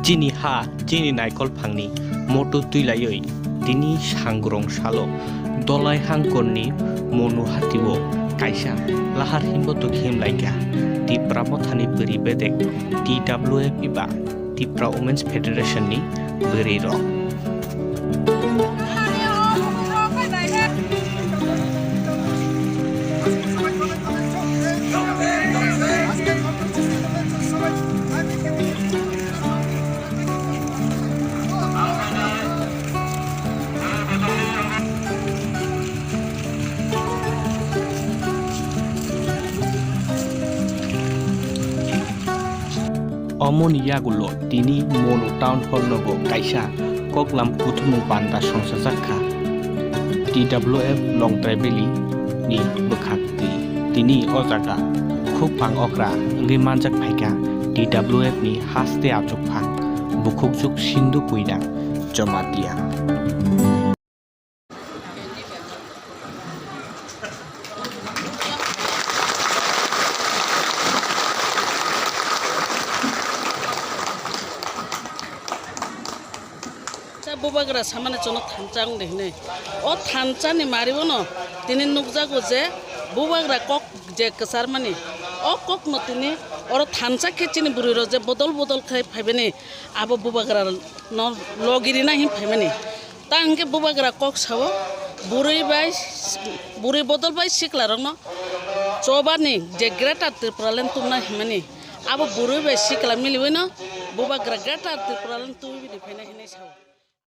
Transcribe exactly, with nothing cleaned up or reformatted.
Chini ha, chini naikolphangni moto twilaiwi tini sangrong salo Dolai hangkorni Monu hatio kaisa lahar himbo twi himlaikha Tipra Mothani bwrwi bedek T W F eba Tipra Women's Federation ni bwrwi rok. Omoni yagulo tini Monu Town Hall nogo kaisa koklam kuthumung panda songchajak kha T W F Longtrai Valley ni bwkhak twi. Tini o jaga khub phang okra wngwi manjak phaikha T W F ni haste achukphang bukhukjwk Sindhu Puina Jamatia. Sa bubagra samani chono thansa wngdi hinwi. O thansa ni mari bono tini nukjago je bubagra kok je kwcharmani. O kokno tini oro thansa khe chini bwrwi rok je bodol bodol khai phaibani abo bubagra no logi rina hin phaimani. Ta hwnkhe bubagra kok sao, bwrwi bai, bwrwi bodol bai sikla rokno chobani je Greater Tipraland tubuna himani. Abo bwrwi bai sikla miliwino bubagra Greater Tipraland tubui bidi phaina hinwi sao.